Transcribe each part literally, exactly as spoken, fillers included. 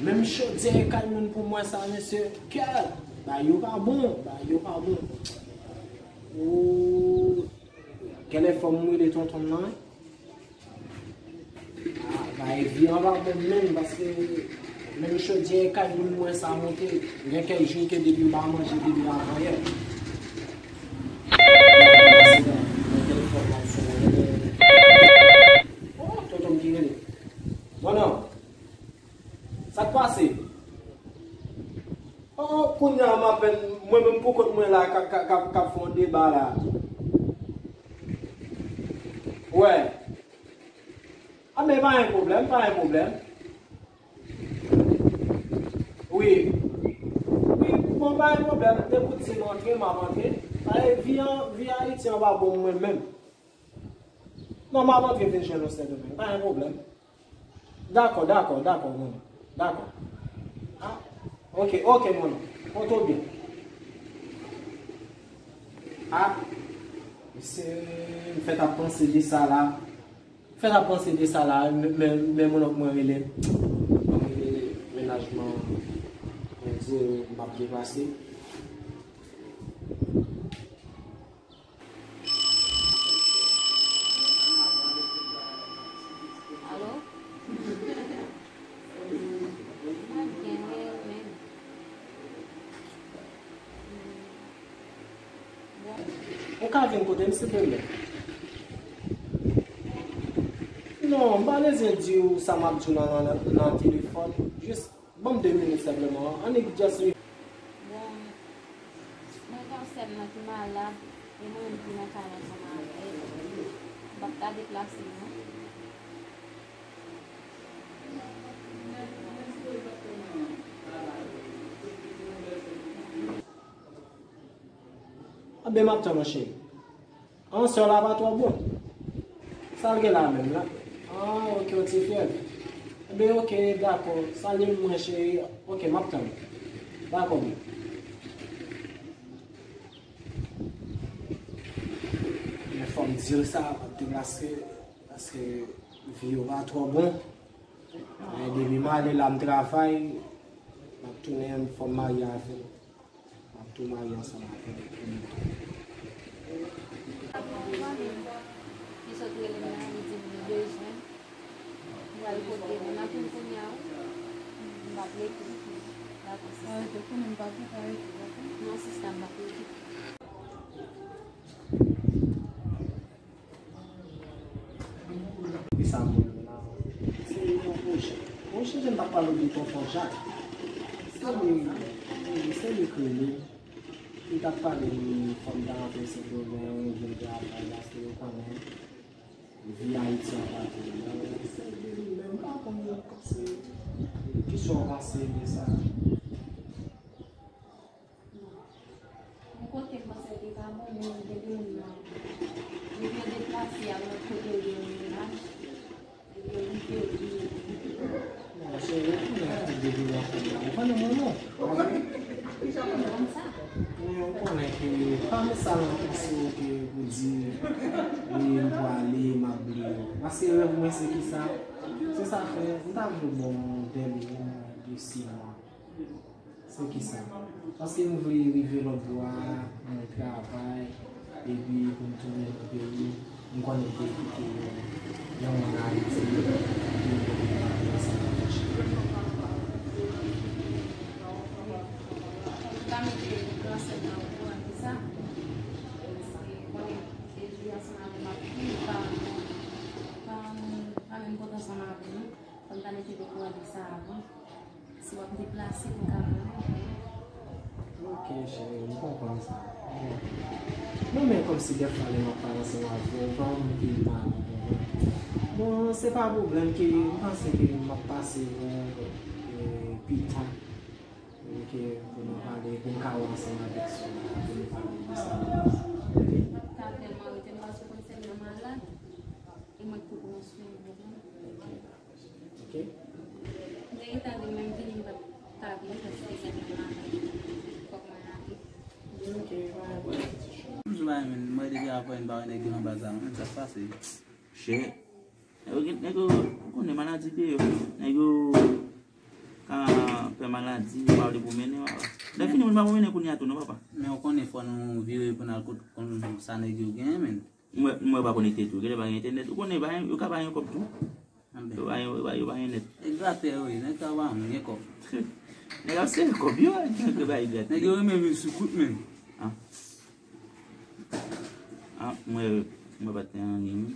Menm chodyè e kay moun pou mwen sa, mesye. Kè, bagay yo pa bon, bagay yo pa bon. Ou, kèlè fò m rele tonton m nan, wi. Ah, bagay vi an pa bon menm, paske menm chodyè e kay moun mwen sa monte. Gen kèk jou ke depi m pa manje depi avanyè. Gen kèlè fò m ap sonje. Oh, tonton m ki rele. Bon, non. Sa k pase? Oh, kounye a m apèn, mwen menm pou kont mwen la, k ap, k ap, k ap, k ap fè yon deba la. Wè. A, men pa gen pwoblèm, pa gen pwoblèm. Wi. Wi, bon, pa gen pwoblèm. Depi w di m antre, m ap antre. Paske vi an, vi Ayiti an pa bon mwen menm. Non, m ap antre vin jwenn ou Sendomeng. Pa gen pwoblèm. Dakò, dakò, dakò, mwen. Dakò. Ah, ok, ok, mwen. Konte w byen. Ah, mesye, m fèk ap panse de sa la. M fèk ap panse de sa la, men, men, men mwen, mwen rele. Mwen rele mennaj mwen, mwen di m ap deplase. Alo? Ou ka vin kote m, silvouplè? Non, m pa bezwen di w sa m ap di w nan, nan, nan telefòn. Jis ban m de minit senpleman. Annik just Bon, mwen gen yon sè m nan ki malad, e mwen menm ki nan kay ansanm avè l. M p ap ka deplase non. Anben, m ap tann ou, cheri. An, sè w la pa twò bon. Sa l gen la menm la? An, ok, yon ti fyèv. Enben, ok, dakò. Salye m mwen, cheri. Ok, m ap tann ou. Dakò, bebe. Men fò m di l sa, paske, paske vi yo pa twò bon. Men depi m ale la, m travay, m ap tounen, fò m marye avè l. M ap tou marye ansanm avè l pou nou tou. Li sot rele m la, li di m li bezwen m. M pral kote l. M ap vin kounye a, wi. M p ap rete. Dakò, sista. Arete kounye a, m pa gen ka rete, dakò? Non, sista, m p ap rete. Kisa m vle la? Se yon pwojè. Ou sonje m t ap pale w de tonton Jak? Se li, wi, se li k rele m. Li t ap pale m fò m ta rantre Sendomeng, vin travay, paske ou konnen vi Ayiti an pa bon. Se de li menm, m pa konn se kisa w panse de sa. Yon kote m panse te ka bon, men gen de moun nan, depi yo deplase al lòt kote, yo gen yon mennaj, epi yo kite yo vini. Bon, se yo ki nan tout depi nan kòb la. Ou konnen mwen non. Kijan w konn sa? Men ou konnen ke pa met sa nan panse w ke pou di, wi, m pwale, m ap bliye w. Paske rèv mwen se kisa? Se sa fè, m ta vle w ban m dènye yon de sis mwa. Se kisa? Paske m vle rive lòtbò a, mwen travay, epi pou m tounen nan peyi m, m konnen m te kite yon, yon moun Ayiti, pou m vin travay ansanm avèk cheri. Ou ka mete gran sè m nan okouran de sa, paske konnen depi ansanm avè m ap viv, pa, pa, pa menm kontan ansanm avè nou, fò m ta mete l okouran de sa avan. Si w ap deplase, m ka konnen. Ok, cheri, m konprann sa. Bon. Non, men kòmsi dèfwa lè m ap pale ansanm avè w, ou pa wè m te mal, ou konprann? Bon, se pa pwoblèm ke m panse ke m ap pase yon, e, pita. Ok, pou nou pale, pou m ka wè ansanm avèk sè w la, pou nou pale de sa. Ok? M pa t ka tèlman rete, m pa sou konsèy nan malad. E mwen k pou pran swen, ou konprann? Ok. Ok. Mwen gentan di menm vini m p ap ka vini paske se mwen la. Fòk mwen ale. Ok, pa gen pwoblèm, ti chou. M sou bagay, men, mwen deja ap wè m pa wè nèg yo anba zam, men sa k pase. Shit. Nèg yo gen, nèg yo, ou konnen maladi de yo. Nèg yo ka Fè maladi, ou pa vle pwomennen, papa. Lè fini, moun pa pwomennen kounye a tou, non, papa. Men ou konnen fò nou vire pou n al kot konn sa nèg yo genyen, men. Mwen, mwen pa konekte tou. Genlè pa gen entènèt. Ou konnen, pa gen, yo ka pa gen kòb tou. Anben. Yo pa gen, yo pa, yo pa gen nèt. E gratè yo ye, nèg sa pa gen kòb. Nèg ap sere kòb yo, nèg yo bay gratè. Nèg yo renmen viv sou kout men. Ah. Ah, mwen, mwen pa t gen anyen, wi.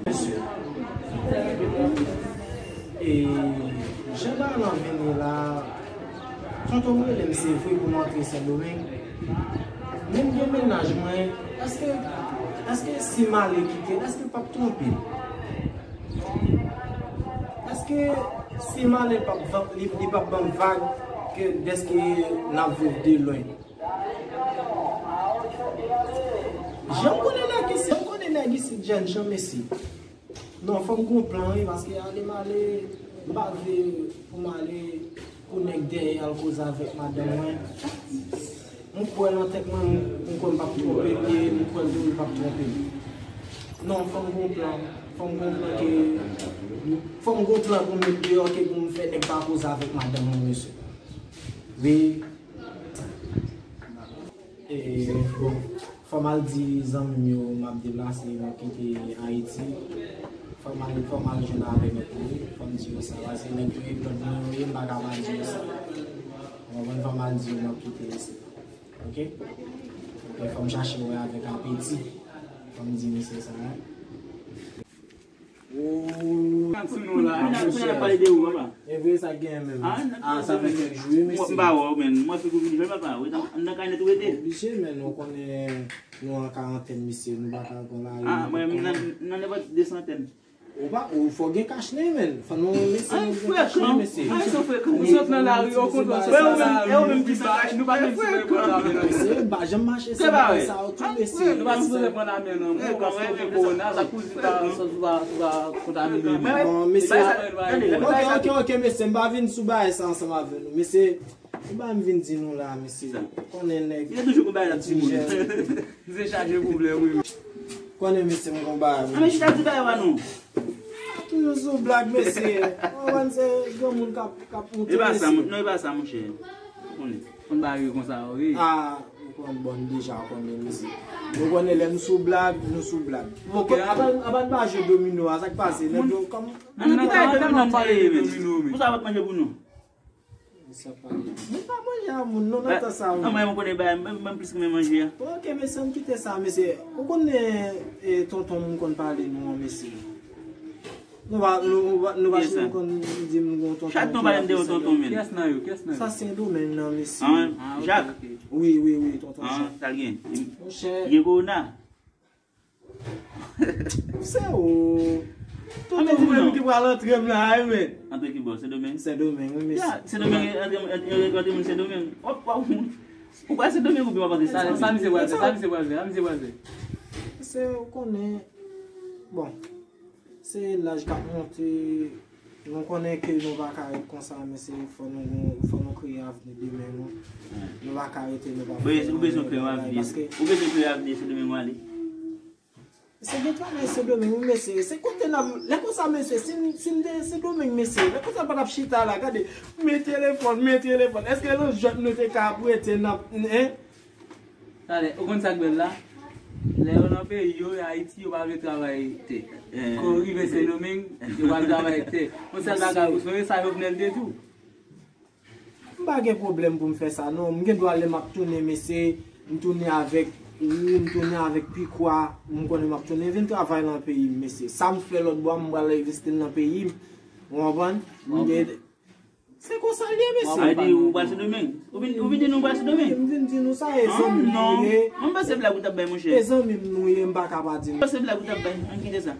Mesye, e, jan bagay lan vini la, tonton m rele m, se vre pou m antre Sendomeng. Men m gen mennaj mwen, èske, èske si m ale kite l, èske l p ap twonpe m? Èske si m ale, l p ap van-, li, li p ap ban m vag ke dèske n ap viv de lwen? Jan m konnen nèg isit, jan m konnen nèg isit, jènjan, mesye. Non, fò m gon plan, wi, paske ale m ale, m pa vle pou m ale, pou nèg dèyè al koze avèk madanm mwen. M kwè nan tèt mwen, m, m kwè m p ap twonpe l, e m kwè tou li p ap twonpe m. Non, fò m gon plan, fò m gon plan ke, fò m gon plan pou m met deyò ke pou m fè nèg pa koze avèk madanm mwen, mesye. Wi. E, bon, fò m al di zanmi m yo m ap deplase, m ap kite Ayiti. Fò m al, fò m al jwenn avè nèg yo, wi. Fò m di yo sa, paske nèg yo, lòt moun yo ye, m pa ka pa di yo sa. Ou konprann? Fò m al di yo m ap kite isit. Oke? Oke, fò m chache wè avèk apeti. Fò m di misye sa, wi. Ou sou nou la, monchè. Kounye a n ap pale de ou, papa. E vre sa k genyen menm. Ah, sa fè kèk jou, wi, mesye. M pa wè w, men mwen fèk ou vin jwenn, papa. Ou nan, nan kay nèt ou rete. Oblije, men nou konnen nou an karantèn, mesye. Nou pa ka pran lari. Ah, mwen menm nan, nan nenpòt de santèn. Ou pa, ou fò gen kach nen, men. Fò nou mesye, nou gen kach nen, mesye. Ay, frekan. Ou sot nan lari, okontrè, ou sot nan lari. E ou menm ki sa, nou pa menm si mwen pran lari. Mesye, m pa janm mache san bagay sa yo tou, mesye. Nou pa sipoze pran lari non, paske ou gen kowona, sa k pou di pa, sa ou pa, ou pa kontamine. Bon, mesye, oke, oke, oke, mesye, m pa vin sou bagay sa ansanm avè nou. Mesye, ou ba m vin di nou la, mesye. Konnen nèg. Li toujou gon bagay la timoun. Misye chaje pwoblèm, wi. Konnen mesye m gon bagay, wi. Ah, men chita di bagay pa nou. Toujou sou blag, mesye. Ou konn se granmoun k ap, k ap monte, mesye. E pa sa, non, e pa sa, monchè. Konnen. Konn bagay yo konsa, wi. Ah, ou konn bon deja, ou konnen, mesye. Ou konnen lè nou sou blag, nou sou blag. Bon, avan, avan n pa jwe domino a, sa k pase? Nèg yo kòm. An nou ta ede nou nan pale de domino, men. Konsa w ap manje pou nou. Sa pale. Moun pa manje a moun, non, nan tan sa, wi. An mwen, mwen konnen bagay, mwen, mwen plis renmen manje a. Bon, oke, mesye, ann kite sa, mesye. Ou konnen, e, tonton m konn pale nou an, mesye. Nou pa, nou, nou pa, nou pa janm konn di m gon tonton. Chak tan w pale m de yon tonton, men. Kiyès nan yo? Kiyès nan yo? Sa Sendomeng nan, mesye. Ah, oke, oke. Wi, wi, wi, tonton Jacques. Sa l gen? Monchè. Li gen kowona? Se ou. Tonton mwen ki pral antre m la, wi, men. Antre ki bò? Sendomeng? Sendomeng, wi, mesye. Ya, Sendomeng, antre, antre, antre moun Sendomeng. Wap, wap, ou pral Sendomeng oubyen w ap antre Sendomeng? Sa misye pral fè, sa misye pral fè, sa misye pral fè. Se ou konnen. Bon. Se laj k ap monte. Nou konnen ke nou pa ka ret konsa, mesye, fò nou, fò nou kreye avni demen nou. Nou pa ka rete, nou pa fè anyen. Ou bezwen kreye yon avni. Ou bezwen kreye avni, se demen w ale. Se gen travay Sendomeng, wi, mesye. Se kote n ap, lè konsa, mesye, si, si m te Sendomeng, mesye, lè konsa m pa t ap chita la, gade, men telefòn, men telefòn. Èske nan jwèt nou te ka ap rete, n ap, en? Talè, ou konn sa k bèl la? Lè yo nan peyi yo, Ayiti, yo pa vle travay tè. Kan yo rive Sendomeng, yo pral travay tè. Yon sèl bagay, ou sonje sa Jovenel te di w? M pa gen pwoblèm pou m fè sa, non. M gen dwa lè m ap tounen, mesye, m tounen avèk ou, m tounen avèk pikwa, m konnen m ap tounen vin travay nan peyi m, mesye. Sa m fè lòt bò a, m pral envesti l nan peyi m. Ou konprann? M gen Se konsa l ye, mesye. Sa vle di ou pral Sendomeng? Ou vin, ou vin di nou pral Sendomeng? M vin di nou sa, e zanmi m nou ye. Mwen panse blag ou t ap bay, monchè. E zanmi m nou ye, m pa ka pa di nou. Mwen panse blag ou t ap bay, ann kite sa.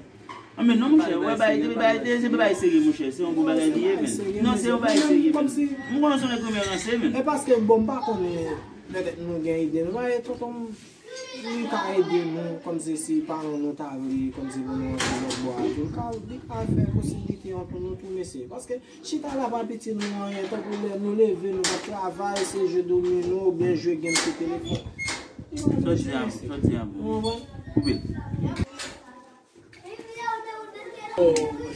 Anben non, monchè, ou wè bagay, depi bagay, depi se bagay serye, monchè, se yon bon bagay li ye, men. Non, se yon bagay serye, men. M konnen se yon nèg renmen ranse, men. E paske, bon, m pa konnen, petèt nou gen ide, nou pa, e tonton m. Li ka ede nou, kòmsi si paran nou ta vle, kòmsi pou nou antre lòt bò a tou. Li ka, li ka fè posiblite an pou nou tou, mesye. Paske chita la pa piti nou anyen, tankou lè nou leve, nou pa travay, se jwe domino, oubyen jwe game sou telefòn. Sa w di a bon, sa w di a bon. Ou konprann? Koupe l. Oh,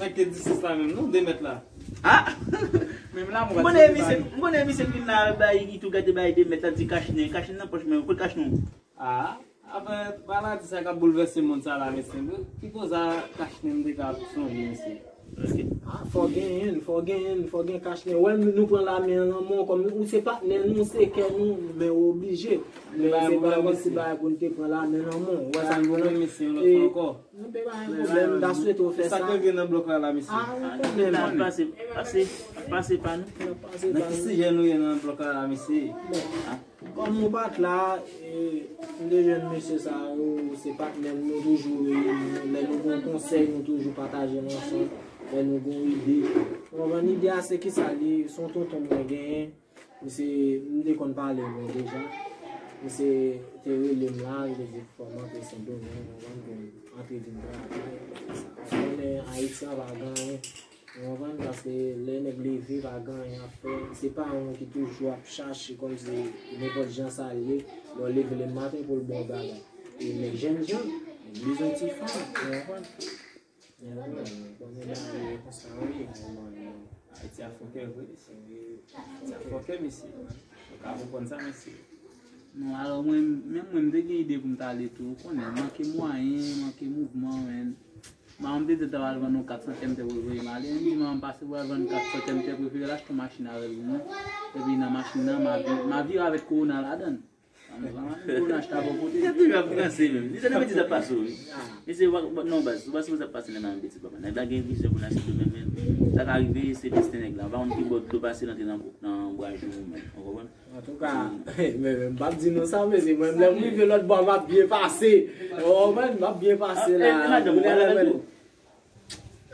respekte distans la menm, non, de mèt la. Ah! Menm la, mwen konnen misye, mwen konnen misye vin la, bay, li tou gade bay de mèt la, di kachnen, kachnen nan pòch mwen, kote kachnen? Ah, avè maladi sa k ap boulvèse mond sa la, mesye, ki koz a kachnen m te ka sonje, mesye? Ah, fò genyen, fò genyen, fò gen kachnen. Wè, nou pran lame an nan men w, kòm ou se patnè nou, se kè nou, men ou oblije. Men se pa yon ti bagay pou n te pran lame nan men w. Wè sa m di w la? Mesye, yon lòt fwa ankò. Nou te pa gen pwoblèm, m ta swete w fè sa. Sa k rive nan blòk la, la, mesye? Ah, ou konnen. N ap pase, pase, n ap pase pa nou. N ap pase pa nou. Nan ki sijè nou ye nan blòk la, la, mesye? Bon. Ah. Kòm ou pa t la, e, m te jwenn mesye sa yo, se patnè m, nou toujou reyini. Lè nou gen yon konsèy, nou toujou pataje l ansanm. Lè nou gen yon ide. Ou konprann? Ide a se kisa li, se yon tonton mwen genyen. Misye, m te konn pale avè l deja. Misye te rele m la, li te di fò m antre Sendomeng, ou konprann, pou m antre vin travay. Ou konnen Ayiti an pa gen anyen. Ou konprann? Paske lè nèg leve, pa gen anyen ap fè. Se pa yon ki toujou ap chache kòmsi nenpòt jan sa l ye. Lè w leve lemen maten pou l ba w bagay. E nèg jènjan, nèg bezwen ti fanm. Ou konprann? Ayiti a fòkè vre, mesye. Ayiti a fòkè, mesye. Ou ka konprann sa, mesye. Non, alò, mwen, menm mwen, m te gen ide pou m t ale tou. Ou konnen, manke mwayen, manke mouvman, men. Manman m te di, ta al vann yon kat san tè m te pou l voye m ale. M di manman m pase pou al vann kat san tè m te prefere l achte yon machin avè l pou mwen. Epi nan machin nan, m a vi-, m a vire avèk kowona ladan l. Sa m di, manman m, kowona chita bò kote. Sa toujou ap ranse menm. Li se nan betiz ap pase w, wi. Mesye, w pa, w pa, non, baz, ou pa sipoze ap pase nan menm betiz, papa. Nèg la gen vizyon pou nan Sendomeng, men. Sa ka rive, se desten nèg la. Ou pa konn ki bò dlo pase l antre nan, nan bwa jou, menm. Ou konprann? Antouka, men, men, m p ap di nou sa, mesye. Mwen, lè m rive lòt bò, m ap byen pase. Ou konprann? M ap byen pase la. Ah, eh, madanm, ou pale avè l tou?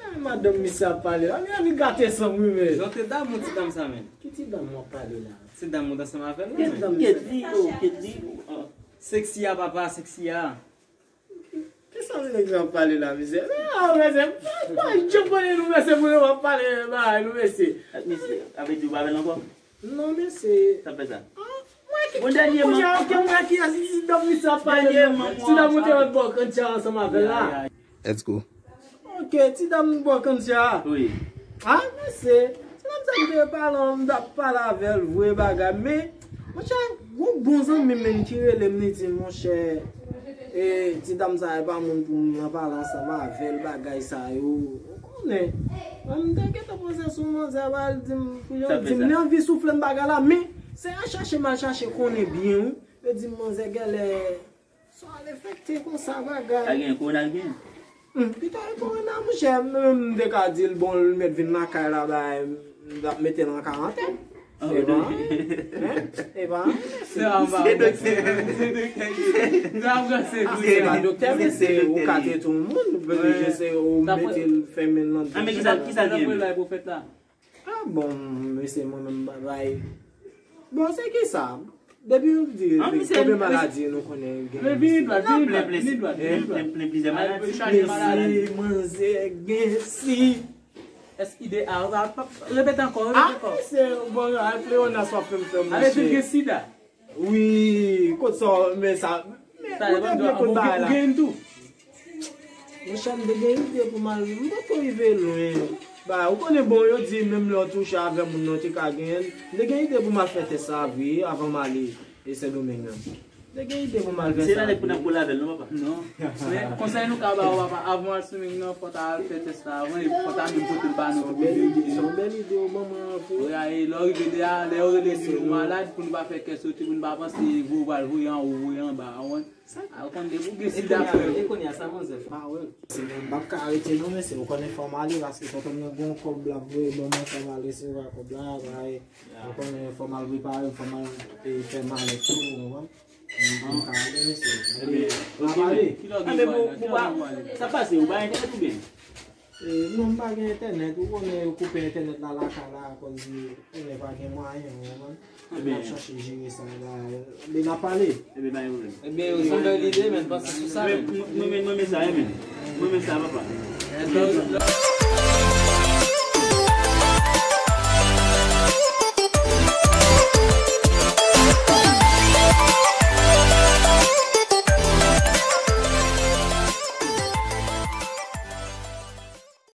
Ah, madanm misye ap pale la, li anvi gate san m wi, men. Jan w te damou ti dam sa, men. Ki ti dam w ap pale la? Ti dam ou t ansanm avè l la, men. Ketly, oh, Ketly, oh. Sexy a, papa, sexy a. Kisa nèg sa ap pale la, mesye? Ah, mesye, pa, pa, janm konnen nou, mesye, pou nou ap pale, bagay nou, mesye. Ak misye, avè di ou pa avè l ankò? Non, mesye. Sa fè sa? Ah, mwen ki, bon, dènyèman, kounye a, ok, mwen ki a, si, si dam misye ap pale, dènyèman, si dam ou te wè bò kantya ansanm avè l la. Let's go. Ok, ti dam bò kantya. Wi. Ah, mesye, ti dam sa m te pale, m t ap pale avè l, vre bagay, men, monchè, gon bon zanmi m menm ki rele m, li di, monchè, e, ti dam sa, e pa moun pou m nan pale ansanm avè l, bagay sa yo, ou konnen. Mwen, m te gentan panse sou manzè, ba, l di m, pou yo di m, li anvi soufle m bagay la, men, se al chache, m al chache konnen byen, wi. Yo di m, manzè, genlè, sa al enfekte konsa, bagay. Sa gen kowona l gen? Hmm, pito e kowona, monchè, menm m te ka di l, bon, l mèt vin lakay la, bay, m t ap mete l an karantèn. Ah, e pa anyen, hein? E pa anyen, mesye. Se anba. Se doktè. Se doktè ki di. Se ap ranse tou. Se pa doktè, men se ou ka trete yon moun, ou oblije se ou mete l fèmen l nan. Ah, men kisa, kisa l gen? Pwofèt la. Ah, bon, mesye, mwen menm, bay. Bon, se ki sa? Depi nou di, konbyen maladi nou konnen gen? Men vini dwat, vini dwat, vini dwat, vini dwat. Plen, plen, plen plizyè maladi. Mesye, manzè, gen si. S I D A, ou pa, pa, repete ankò, repete ankò. Ah, mesye, bon, al pleonasyon ap fè m fè, monchè. Ale di gen sida. Wi, kot sa, men sa, men ou te vle kout bagay la. Monchè, m te gen ide pou m al, m poko rive lwen. Ba, ou konnen, bon, yo di menm lè w touche avè moun nan, ou te ka genyen l. M te gen ide pou m al fè tès sa, vre, avan m ale, e, Sendomeng nan. M te gen ide pou m al fè sa. Se la nèg pou n ap kole avè l, non, papa? Non. Men, konsèy nou ka ba w, papa, avan w al Sendomeng nan, fò w ta al fè tès la avan, e fò w ta menm pote l ba nou tou. Se yon bèl ide, se yon bèl ide, ou ban mwen anvi. Wi, a, e lè w rive de a, lè yo rele si nou malad, pou nou pa fè kè sote, pou nou pa panse, vo, pral voye anwo, voye anba, ou konprann? A, ou konn depi w gen sida, frè. E kounye a, sa manzè fè? Pa wè l. Se mwen, m p ap ka rete non, mesye, ou konnen fò m ale, paske tonton mwen gen yon kòb l ap voye ban mwen, fò m al resevwa kòb la, bay. Ou konnen fò m al prepare, fò m al, e, fè malèt tou, ou konprann? M, m ka ale, mesye. Ebyen, m ap ale. Ki lè w gen pou ale? Sa pase, ou pa entènèt oubyen? E, non, m pa gen entènèt. Ou konnen yo koupe entènèt la lakay la, akoz de, ou konnen pa gen mwayen, ou konprann? Ebyen. N ap chache jere sa la. Men n ap pale. Ebyen, pa gen pwoblèm. Ebyen, se yon bèl ide, men panse sou sa, men. Mwen, mwen, mwen, mwen, sa, men. Mwen, mwen, sa, papa.